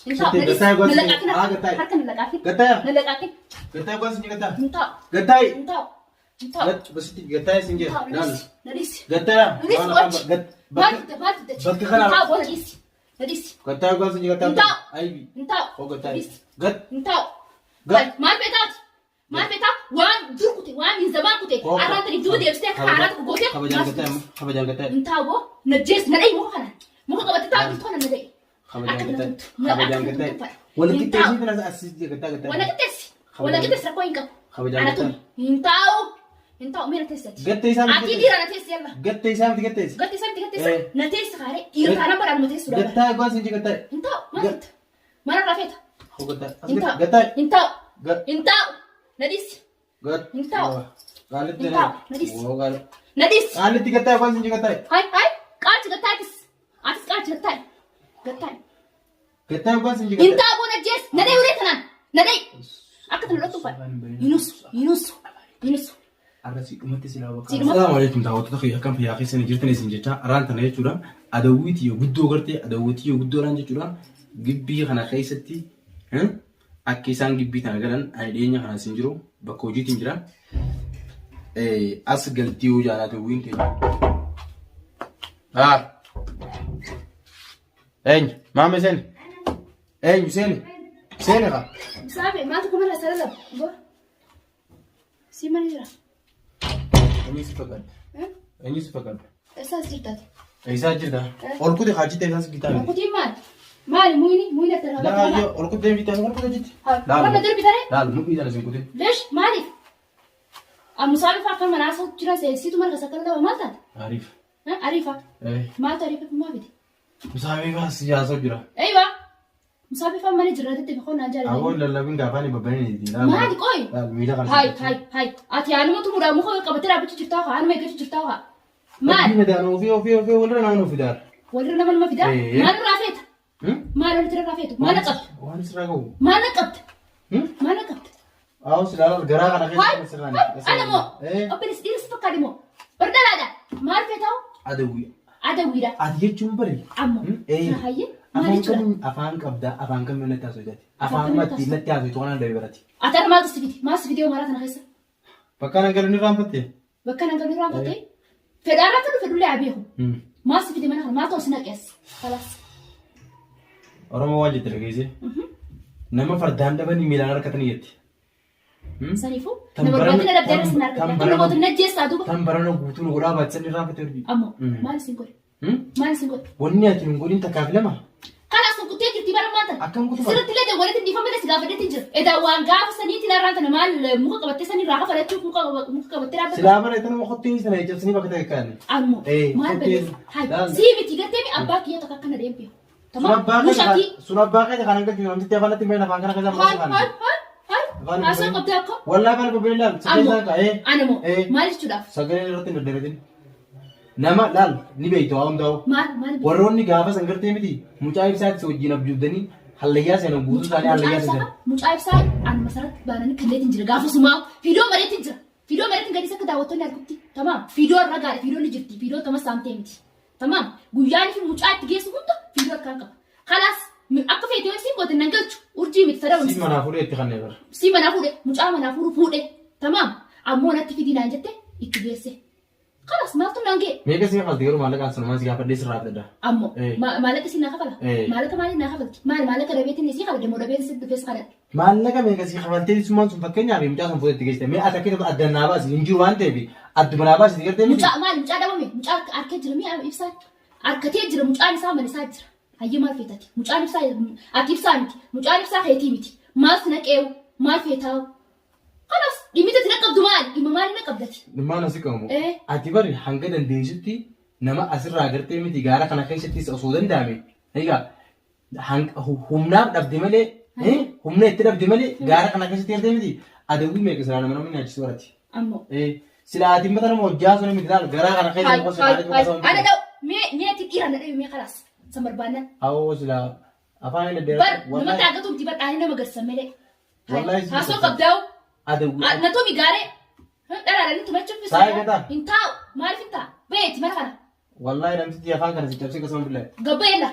Hin taa'u. Sitti Na dhiisi. gattaa'e Na gosi. laqaaqin Haa gattaa'e. harka na laqaaqin. Gattaa'e. Na laqaaqin. Gattaa'e gosi ni gattaa'e. Hin taa'u. Gattaa'e. Hin taa'u. Hin taa'u. Basitti gattaa'e sin Hin jedhe. taa'u. Na Laal. dhiisi. Na dhiisi. Gattaa'e. Na dhiisi. Waan afaan Qochi. bakka Maal fidda? Maal fidda? bakka kana- Hin taa'u. Na dhiisi. Na dhiisi. Gattaa'e gosi ni gattaa'e. Hin taa'u. Aybi. Hin taa'u. Hoo Na gattaa'e. dhiisi. Gat. Hin taa'u. Gat. Maal feetaati? Maal feetaa? Waan dur kute, waan min zamaan kute, arraan tani duuba deebistee akka haaraa tokko gootee Kabajaan maal gattaa'e fidda? kabajaan gattaa'e. Hin taa'u. Na jees na dhayi muka kanaan. Muka qabattee taa'u jirtu kana na dhayi. Kabajaan Akka gattaa'e. namtu. Kabajaan Akka gattaa'e. namtu. Wal Hin qixxeessii taa'u. kana asii gattaa'e gattaa'e. Wala qixxeessi. Wala qixxeessi rakkoo hin qabu. Kabajaan Ana gattaa'e. tumi. Hin taa'u. Hin taa'u mee na teessati. Gattee isaa miti Ati dhiira na teessi yalla. Gattee isaa miti gatteessi. Gattee isaa miti gatteessa. Eh. Na teessi kaaree dhiira taanaan badhaan ma teessu dha. Gattaa'e gosi ni gattaa'e. Hin taa'u. Maal jetta? Maal irraa feeta? Hoo gattaa'e. Hin taa'u. Gattaa'e. Hin taa'u. Gat. Hin taa'u. Na dhiisi. Gat. Hin taa'u. Qaalitti. Hin taa'u. Na dhiisi. Hoo qaalitti. Na dhiisi. Qaalitti gattaa'e gosi ni gattaa'e. Hai hai. Qaachi gattaatis. Atis qaachi gattaa'i. Gattaa'i. Gattaa'e gosi ni Hin gattaa'e. taa'u na jees. Na dhayi ulee tanaan. Na dhayi. Akka tana dhottu uffadha. Hinusu. Hinusu. Hinusu. Arrasii dhumatti silaa bakka. Siidhuma. Salaamu alaikum daawwattoota kiyya akkam fayyaa keessanii jirtan isin jecha araan tana jechuudha adawwii tiyya guddoo gartee adawwii tiyya guddoodhaan jechuudha gibbii kana keessatti akka isaan gibbii tana galan ani dhiyeenya kana isin jiru bakka hojiitiin jira as galtii yoo jaan adawwiin teenya. Haa. Eenyu maame seeni eenyu seeni seeni kaa. Saafe maaltu kuma irraa sarara? Bor. Si mana jira. Eenyu si fakkaata? Eenyu si fakkaata? Eessaas jirtaati? Eessaa jirta? Ol kuti haajitti eessaas jirta? Kutiin maali? Maali muyini muyini akka irraa Laa yoo ol kutee bitaa ol kutee jirti. Wanna darbi taree? Laal mudhii sana sin kutee. Leesh maaliif? Ammusaa bifa akka manaa isa jira seesitu marga sakkan lama maal taate? Ariif. Ariifa. Maaltu ariifa maa fide? Musaafii faas siyaasa jira. Eeywa. Musaa bifa mana jira jettee fi qonnaan jaalladha. Aboon lallabin gaafaan hin babbaneen. Maali qoy? Laal miila kana. Hai hai hai. Ati anuma tumuudhaan muka qabattee dhaabbachuu jirtaa haa anuma eeggachuu jirtaa haa. Maali? Maali? Madaan ofii ofii ofii walirra naannoo fidaar. Walirra nama nama fidaa? Ee. Maal irraa feeta? Maal walitti irraa feetu? Maal qabda? Waan sirraa qabu. Maal qabda? Maal qabda? Aawus ilaala garaa kana Hai keessa sirraan. hai. Ana moo? Obboleessi dhiirri si fakkaate moo? Bardalaadha. Maal feetaa? Adawwi. Adawwiidha. Ati jechuun bari. Ammoo. Hayyee. Maal Afaan jechuudha? kamiin afaan qabdaa afaan kamiin natti haasofte? Afaan Afaan kamiin matti natti natti haasofte waan dhabe barati. Ati har'a maaltu si fide? Maal si fide maraa kana keessa? Bakka nan galu ni raanfatte. Bakka nan galu raanfatte? Fedhaa irraa fedhu fedhullee haa beeku. Maal si fide mana kana? Maaltu si naqees? Kalaas. Oromoo waan jette dhageesse. Nama fardaan dhabanii miilaan harkatanii jetti. Saniifuu Tan nama barana- barbaaddina dhabdee irra sin tan argatte. Akka barana- namoota najjeessaa duuba. Tan barana guutuu nu godhaa baachisanii raanfatte hojii. Ammoo maal isin godhe? Maal isin godhe? Wanni ati hin godhin takkaaf lama. Kalaas kun kuttee jirti bara maal tana? Akkam kutu bara? Sirriitti illee dawwaleetti dhiifama illee si gaafadheetti jira. Edaa waan gaafa saniitiin har'aan tana maal muka qabattee sanii irraa kafalachuuf muka muka qabattee dhaabbata. Silaa bara itti qottee sana cabsanii bakka ta'e kaa'ani. Ammoo Eh, maal qottee- balleessa? Hai Laal. sii miti gartee mi abbaa kiyya tokko akkana deemte. Sun abbaa keeti Mushakii. sun abbaa keeti kan hanga namtitti afaan natti hin afaan kana keessa Hai maqaa hai hai hai. Afaan Haasaa hin qabdee akka. Wallaa afaan qophiin laal sagalee Ammoo isaan kaa'ee. ana moo Eh. maal jechuudhaaf? Sagalee irratti hin daddaratin. Nama laal ni beektu waa hundaa'u. Maal maal beektu? Warroonni gaafa san gartee miti mucaa ibsaatti wajjin abjuudanii hallayyaa seenan guutuu isaanii hallayyaa seenan. Mucaa ibsaa an masaratti baananii kalleetiin jira gaafa sumaa fiidoo mareetiin jira. Fiidoo mareetiin gadis akka daawwattoonni argutti tamaam fiidoo irra gaadha fiidoo ni jirti fiidoo tama saamtee miti. Tamaam guyyaan fi mucaa itti geessu hunda fiidoo harkaan qaba. Kalaas akka feete yoo isiin goote nan galchu urjii miti sadaba Si miti. manaa fuudhee itti kannee bara. Si manaa fuudhe mucaa manaa fuudhu fuudhe tamaam ammoo natti fidii naan jette itti geesse. Kalas maaltu naan ga'e? Meeqa si kafalti garuu maallaqaan sanumaan si gaafadhee sirraa fudhadha. Ammoo Eh. maallaqa si naa kafala? Eh. Maallaqa maaliin naa kafalti? Maali maallaqa dhabeetiin isii kafalti moo dhabeen si dhufees kadhadhe? Maallaqa meeqa si kafaltee summaan sun fakkeenyaaf mucaa sun fuudhee itti geessite mee ati akka addaan naa baasi hin jiru waan ta'eef adduma naa baasi gartee miti. Mucaa maali mucaa dhabame? Mucaa harkee jira mi'a ibsaan? Harkatee jira mucaan isaa mana isaa jira. Hayyee maal feetati? Mucaan ibsaa ati ibsaa miti. Mucaan ibsaa keetii miti. Maal si naqeewu? Maal feetaawu? Kalas dhimmi tati na qabdu maali? Dhimma maali na qabdati? Dhimmaan asi qabu. Eh. Ati bari hanga dandeessutti nama asirraa gartee miti gaara kana keessattis osoo danda'ame. Egaa humnaaf dhabde malee humna itti dhabde malee gaara kana keessatti gartee miti adawwii meeqa silaa nama namni nyaachisu barati. Ammoo. Silaa ati mata nama hojjaa sun miti laal garaa kana keessa Hai qosa hai maaliif hai. qosa Ana dha'u mee mee ati dhiira na dhayu mee kalaas. San barbaannan. Hawoo silaa afaan inni Bar dheeratu namatti agatu miti bar dhaanii nama garsan malee. Wallahi si Haasoo garsan. qabdaa'u. Adawwii. Na tumi gaaree. Dhalaadhaan tumachuuf Saayii gataa? Hin taa'u. Maaliif hin taa'u? Beeti mana kana. Wallahi namtichi afaan kana si cabsee qasama billahi. Gabba yella.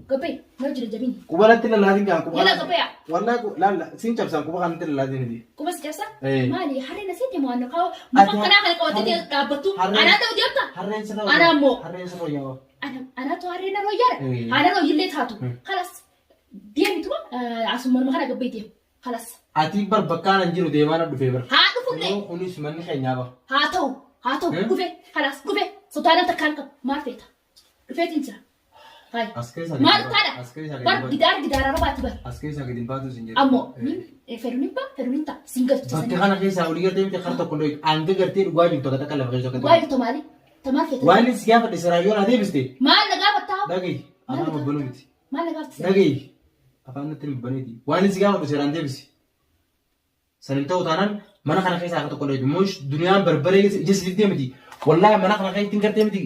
Gabbee mana jira jabini. Quba natti lallaatiin kaan quba. Yala gabbee. Wallaahi laalla siin cabsaan quba kanatti lallaatiin miti. Quba si cabsa? Eh. Maali harreen asitti moo anna kaa'u? Muka kanaa kana qabattee dhaabbattu. Anaa ta'u deemta? Harreen sirra Anaa immoo. Harreen sirra wayyaa. Anaatu harreen narra wayyaadha. Eh. Anaa royyillee taatu. Kalas deemituma asuma kana gabbee deemu. Kalas. Ati bar bakkaan hin jiru deemaa na dhufee bar. Haa dhufullee. Kunoo kunis manni keenyaa ba. Haa ta'u haa ta'u Eh? dhufe kalas dhufe sodaadhaan takkaan qabu maal feeta? Dhufeetiin jira. Hai. As keessa gadi Maal baatu. taadha? As keessa gadi Bar baatu. gidaar gidaara robaati bar. As keessa gadi hin baatu sin jedhu. Ammoo ni fedhuun hin ba fedhuun hin ta'a siin galchu Bakka kana keessaa olii gartee miti kar tokko illee hanga gartee dhugaa jirtu akka takka lafa keessa akka Dhugaa jirtu maali? Ta maal feeta? Waan inni si gaafadhe siraayyoo naa deebiste. Maal na gaafattaa? Dhagahi afaan babbanuu miti. Maal na gaafatte? Dhagahi afaan natti hin babbaneeti. Waan inni si gaafadhu seeraan deebisi. San hin ta'u taanaan mana kana keessaa akka tokko illee immoo duniyaan barbaree ija si diddee miti. Wallaahi mana kana keessatti hin gartee miti.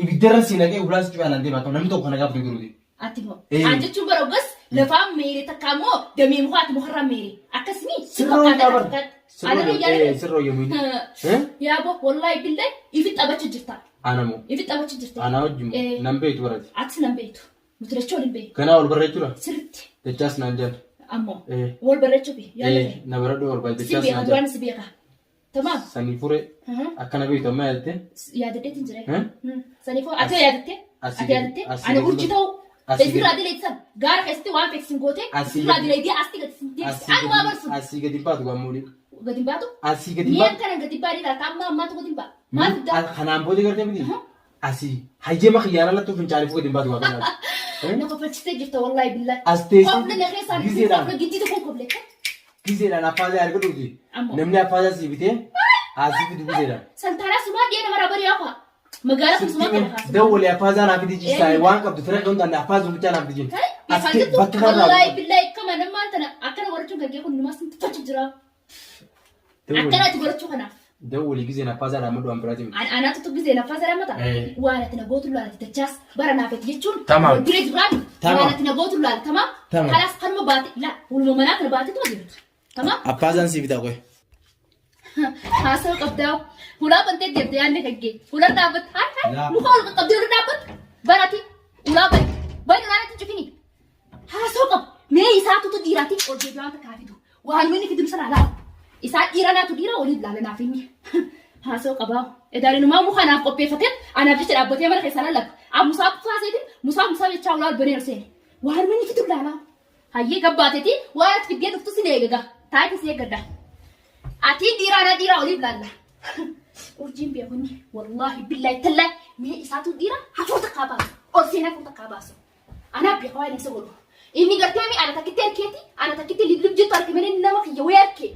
Ibiddarra si naqee ulaa si cufee deema akka namni tokko kana gaafatu jiruuti. Ati moo? Eh. An jechuun bara ogas lafaan meere takka ammoo damee mukaa ati mukarraa meere. Akkasumi si Sirroo fakkaata yaa bar. fakkaata. Ana Sirroo yaada. sirroo yommuu inni. Yaa bo wallahi billahi ifi taphachu jirta. Ana moo. Ifi taphachu jirta. Ana wajjin Eh. nan beektu barate. Atis nan beektu. Nuti dachoo waliin beeknu. Kanaa wal barreechuudha. Sirriitti Dachaas naan jala. ammoo Eh. wal barreechuu fi yaada Eh, ta'e. na baradhu barbaade Si dachaas beeka naan duraan jala. si beeka. Tamaam. Sanii fure akkana beektu amma yaadatte. Yaadateetiin jira. Eh? Saniifuu ati yaadatte? Asii Ati gadi- yaadatte? asii Ani gadi urjii ta'uu. asii gadi- Isirraa dileetsan gaara keessatti waan feeksiin goote Asii isirraa gadi- dileetii asii gadi sin deebise. Asii Ani waa gadi barsu. asii gadi hin baatu gaammoolii. Gadi hin baatu? Asii gadi hin Mi'aan baatu. kana gadi baadii laata amma ammaatu gadi hin ba'a. Maal fiddaa? Kanaan booda gartee miti. Asii hayyama xiyyaara lattuu fincaaniif gadi hin baatu waa kanaaf. Na kofalchistee jirta wallaahi billahi. As teessee Kofle na keessaan gizeedhaan. kofle giddii tokkoon kofle. Gizeedhaan affaasaa argadhuuti. Ammoo. Namni affaasaa sii bitee asii fidu gizeedhaan. Santaanaa sumaa dhiyeena mara bari'aa fa'a. Magaalaa kun sumaa kana kaasu. Dawwalee affaasaa naaf fidi jiisaa Eenyu? waan qabdu fira kan taane affaasuu bichaa naaf fidi. As Afaan jettu bakka kanarraa wallaahi billahi kama nammaan tana akkana godhachuun kan kee kun numaa sin tuffachu jira. Akkana ati godhachuu kanaaf. Dawwalee gizeen affaasaa dhaammadhu waan biraatii miti. Anaatu tu gizeen affaa salaamata. Eh. Waan ati na gootu laala dachaas bara naafetti jechuun. Tamaam. Diree jiraami. Tamaam. Waan ati na gootu laala tamaam. Tamaam. Kalaas kanuma baate laa waluma manaa kana baate tuma deemtu. Tamaam. Affaasaan sii bitaa qoy. Haasawa qabdaa. Hulaa bantee deemte yaadne kan kee. Hulaa dhaabbatte. Hai hai. Laa. Muka ol qaqqabdee ol dhaabbatte. Barati. Ulaa bani. Bani ulaa natti cufini. Haasawa qabu. Mee isaatutu dhiiraati ol deebi'aa waan takkaa fidu. Waan inni fidu sana laala. Isaa dhiira naatu dhiira waliin laala naaf inni. Haasawa qabaa. Edaalinummaa muka naaf qopheeffatee anaaf jecha dhaabbatee mana keessaa lallaba. Musaa faaseetiin musaa musaa jechaa ulaa ol banee ol seene. Waan inni fidu laala. Hayyee gabbaateeti waan ati fiddee dhuftu sin eegaga. Taa'eeti si eeggadha. Ati dhiiraa na dhiiraa oliif laalla. Urjiin beekunni wallaahi billaahi tallaahi mee isaatu dhiira hafuura takkaa baasu. Ol seenaa hafuura takkaa baasu. Anaa beeka waan isa godhu. Inni gartee mi ana takkitti harkeeti ana takkitti liblib jettu harke malee nama kiyya wayii harke.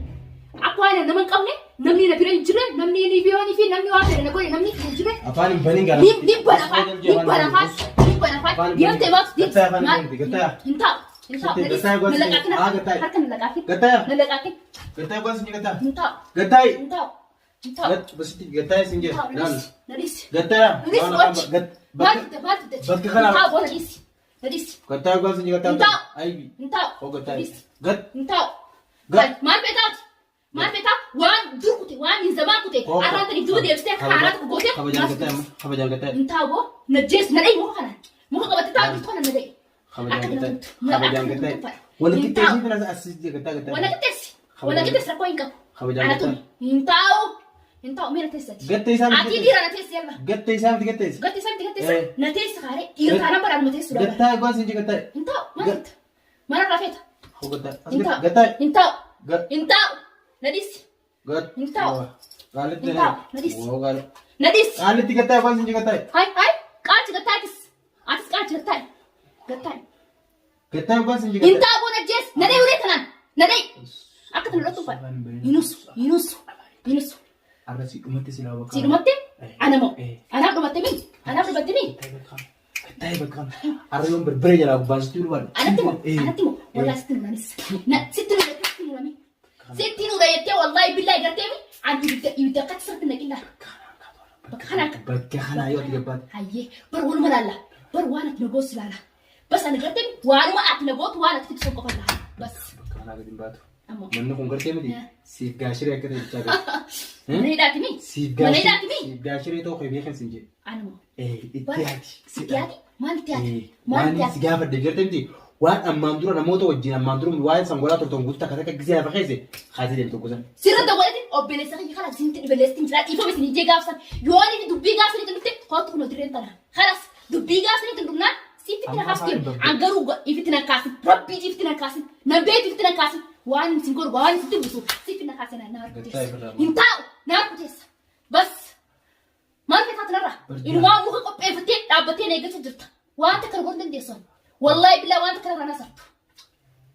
Akka waan nama hin qabne namni na bira hin jirre namni ni biyoonii fi namni waan fedhe na godhe namni hin jirre. Afaan hin banin gara. Ni ni banafaan ni banafaan ni banafaan deemtee baatu deemte. Gattaa afaan hin banti gattaa. Hin taa'u. Hin taa'u. Sitti gattaa gosi. Na laqaakin Haa gattaa. harka na laqaakin. Gattaa. Na laqaakin. Gattaa gosi ni gattaa. Hin taa'u. Gattaa. Hin taa'u. Hin taa'u. Basitti gattaa isin Hin jedhe. taa'u. Laal. Na dhiisi. Gattaa. Na dhiisi. Waan afaan Wachi. bakka Maal fidda maal fidda? bakka kana- Hin taa'u boo na dhiisi. Na dhiisi. Gattaa gosi ni gattaa. Hin taa'u. Aybi. Hin taa'u. Oo gattaa. Na dhiisi. Gat. Hin taa'u. Gat. Maal feetaati? Maal feetaa? Waan dur kute waan hin zamaan kute arraan tani duuba deebistee akka haaraa tokko gootee Kabajaan maal gattaa fidda? kabajaan gattaa. Hin taa'u boo na jees na dhayi muka kanaan. Muka qabattee taa'u jirtu kana na dhayi. Kabajaan Akka gattaa. namatti Kabajaan akka gattaa. namatti Wal Hin qixxeessii taa'u. fina asii gattaa gattaa. Wala qixxeessi. Wala qixxeessi rakkoo hin qabu. Kabajaan Ana tumi. gattaa. Hin taa'u. Hin taa'u miira teessati. Gattee isaa miti Ati dhiira na teessi yalla. Gattee isaa miti gatteessi. Gattee isaa miti gatteessa. Eh. Na teessi kaaree dhiira taanaan baraan ma teessu dha. Gattaa gosi ni gattaa. Hin taa'u. Maal fitta? Mana irraa feeta. Hoo gattaa. Hin taa'u. Gattaa. Hin taa'u. Gat. Hin taa'u. Na dhiisi. Gat. Hin taa'u. Qaalitti. Hin taa'u. Na dhiisi. Hoo qaali. Na dhiisi. Qaalitti gattaa gosi ni gattaa. Hai hai. Qaachi gattaa atis. Atis qaachi gattaa. Gattaa. Gattaa gosi ni Hin gattaa. taa'u na jees. Na dhayi ulee tanaan. Na dhayi. Akka tana dhottu uffadha. Hinusu. Hinusu. Hinusu. Arra si dhumatti silaa bakka. Si dhumatte? Ana moo? Eh. Anaaf dhumatte mi? Anaaf dhumatte mi? Gattaa bakka kana. Arra yoon birbiree jalaa gubbaasitti ulfaadha. Anatti moo? Anatti moo? Wallahi sitti nuranis. Na sitti nura sitti nurami. Sitti nura jettee wallahi billahi gartee mi? Ani ibidda ibidda akkatti sirriitti naqillaa. Bakka kanaa akka. Bakka kanaa yoo ati gabbaate. Hayyee bar waluma laalla. Bar waan ati na gootu laala. Bas ani gartee mi? Waanuma ati na gootu waan ati fiddu qofa laala. Bas. Bakka kanaa gadi hin baatu. Ammoo. Manni kun gartee miti. Eh. Siif gaashiree akka ta'e jechaa galu. Mana hidhaati mi? Siif Mana hidhaati mi? gaashiree. Siif gaashiree ta'uu kee beekan siin jedhe. Ani moo? Eh, itti yaadi. Itti yaadi? Maal itti yaada? Maal Waan itti si yaada? gaafadhe gartee miti waan ammaan dura namoota wajjin ammaan dura waa'ee sangoolaa turtan guutuu takka takka gisee lafa keesse kaasee deemtu gosa. Sirra dawwaletti obboleessa kiyya kana isin dhibeleessin jira dhiifama isin ijee gaafsan yoo inni dubbii gaafsan itti dhufte kootu kun dirreen tana. Kalas dubbii gaafsan itti dhufnaan sitti na Amma kaastu afaan hin an garuu ifitti na kaasin rabbii ifitti na kaasin na beeku ifitti na kaasin waan isin godhu waan isin buusu sitti na kaasin na harkuteessa. Hin taa'u na harkuteessa. Bas maal feetaa tanarraa? Inumaa muka qopheeffattee dhaabbattee na eeggachuu jirta. Waan takka na godhuu dandeessu. Wallaahi billaa waan takka narraa na sartu.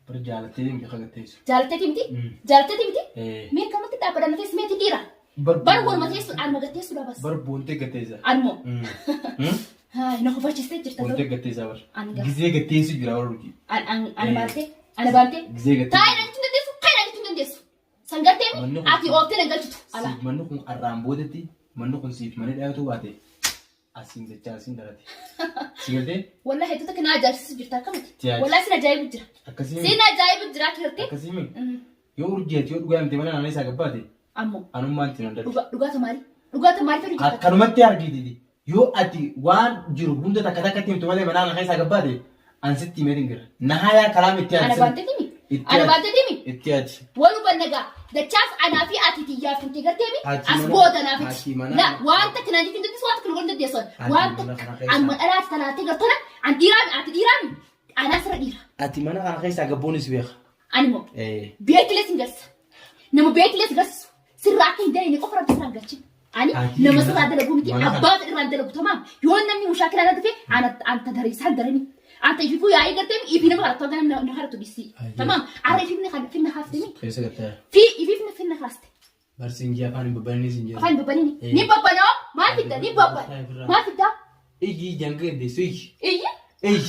Bar jaalattee deemte kan teessu. Jaalatteeti miti? Jaalatteeti miti? Eh. Mee akkamatti dhaabbadha na teessu meeti dhiira? Bar Bar waluma teessu anuma gatteessuudha bas. Bar boontee gatteessa. Anmoo. Haa na kofalchistee jirta Boontee garuu. gatteessa bar. Ani gar- Gizee gatteessu jira warra hojii. An an ana baantee ana baantee. Gizee gatteessu. Taa'ee na jechuun dandeessu kan na jechuun dandeessu. San gartee Manni kun- ati ooftee na galchitu. Ala. Siif manni kun arraan boodatti manni kun siif mana dhiyaatu baate asiin jechaa asiin dhalate. Si galtee? Wallahi hedduu takka na ajaa'ibsiisu jirta akkamiti? Ti Wallahi sin ajaa'ibu jira. Akkasii Sin ajaa'ibu jira akka gartee. akkasii mi? Yoo urjeeti yoo dhugaa miti mana naannoo isaa gabbaate Ammoo anummaan ittiin handadhu. dhugaata maali? Dhugaata maali fedhu jirta? Akkanumatti argititi yoo ati waan jiru hunda takka takkatti himtu malee mana naannoo isaa gabbaate an sitti himee jira. Nahayaa karaa itti Ana ati. baantee timi? Itti Ana ati. baantee timi? Itti ati. Walu bannagaa dachaas anaa fi ati tiyyaaf hin gartee mi? Ati As mana- booda naaf ati iti. mana- La wanta kana jechuun dandeessu wanta kana godhan dandeessu. Ati Wanta mana kana keessa- anuma dhalaati talaatee gartana an dhiiraami ati dhiiraami anaa sirra dhiira. Ati mana kana keessaa gabboon si beeka. Ani moo Eh. beekilee sin garsiisa. Nama beekilee si garsiisu sirraa akka hin daline qofa rabbi sirraan galchin. Ani Ati nama mana- sirraa dalagu miti mana kana- abbaa fedhe irraan dalagu tamaam yoo namni mushaakilaa irra dhufe ana anta dareessaan darani. Anta ififuu yaa'ii gartee ifi nama kadhattu hanga namni na kadhattu dhisii. Ayyee. Tamaam arra ififni kan finna kaaftemi. Keessa gattee. Fi ififni finna kaaste. Barsiin jee afaan hin babbananii siin jee. Afaan babbanini. Eh. Ni babbanoo maal fidda ni babban. Maal fidda? Iyyi ijaan gaddeessu iyyi. Iyyi. Iyyi.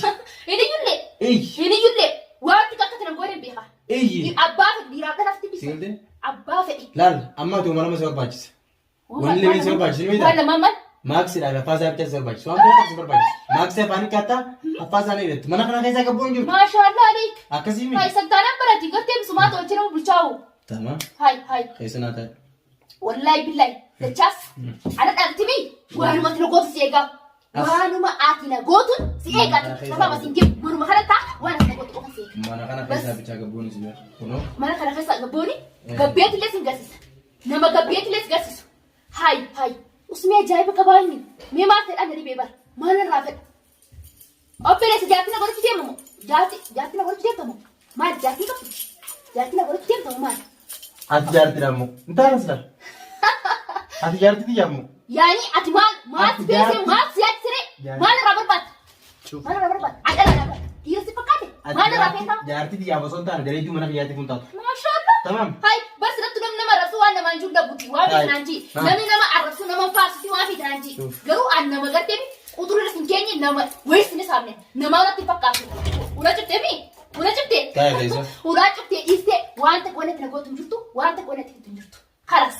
Inni iyyullee. Iyyi. Inni iyyullee. Wanti akka kana goone beeka. Iyyi. Abbaa fedhe dhiiraaf dhalafti Si bisa. galtee? Abbaa fedhe. Laal amma ati uumama si barbaachisa. Wanni lameen si barbaachisu ni Waan beektaa? lamaan maal? Maaksiidhaaf afaan isaa bitee si barbaachisa. Waan biraa si barbaachisa. Maaksii afaan hiikkatta afaan isaa ni hidhattu. Mana kana keessaa gabboon hin jirtu. Maashaallah aleek. Akkasii Hai miti. santaanaan barati gartee misumaa tolchee nama bulchaa'u. Tamam. Hai hai. Keessa naa ta'e. Wallahi billahi. Dachaas. Ana dhaltimi. Waanuma ati na gootu si eegaa. Waanuma ati na gootu si eegaa. Sababa siin jiru manuma kana ta'a waan ati na gootu qofa si eega. Mana kana keessaa bichaa gabboon si beeka. Kunoo. Mana kana keessa gabbooni gabbeetillee sin garsiisa. Nama gabbeetillee si garsiisu. Hayi hayi. Usmee ajaa'iba qabaa inni. Mee maal fedhaa na dhibee bara. Maal irraa fedha? Obboleessa jaartii na godhachuu deemamu. Jaartii jaartii na godhachuu deemtamu. Maal jaartii qabdu? Jaartii na godhachuu deemtamu maal? Ati jaartiidha ammoo. Hin taane sila. Ati jaartiiti jaammoo. Yaani ati maal maal Ati si beesee jaartii- maal si yaachisire Jaartii- maal irraa barbaadda? Cuuf. Maal irraa barbaadda? Ati dhala dhala. Dhiira si fakkaate? Ati Maal irraa jaartii- feetaa? Jaartiiti jaaf osoo hin taane daleedduu mana kiyyaatti kun taatu. Maashaallah. Tamam. Hai, bas irratti namni nama arrabsu waan namaan jiru dhabuuti. Waan Hai. fitanaan ji. Ha. Namni nama arrabsu nama faarsisi waan fitanaan ji. Uff. Garuu an nama gartee quxurri irra sin keenye nama wayis ni saamne. Nama irratti hin fakkaatu. Ula cuftee mi? Ula cuftee? Taa'e keessa. Ulaa cuftee dhiistee waan takka wanti na gootu hin jirtu, waan takka wanti hin jirtu. Kalas.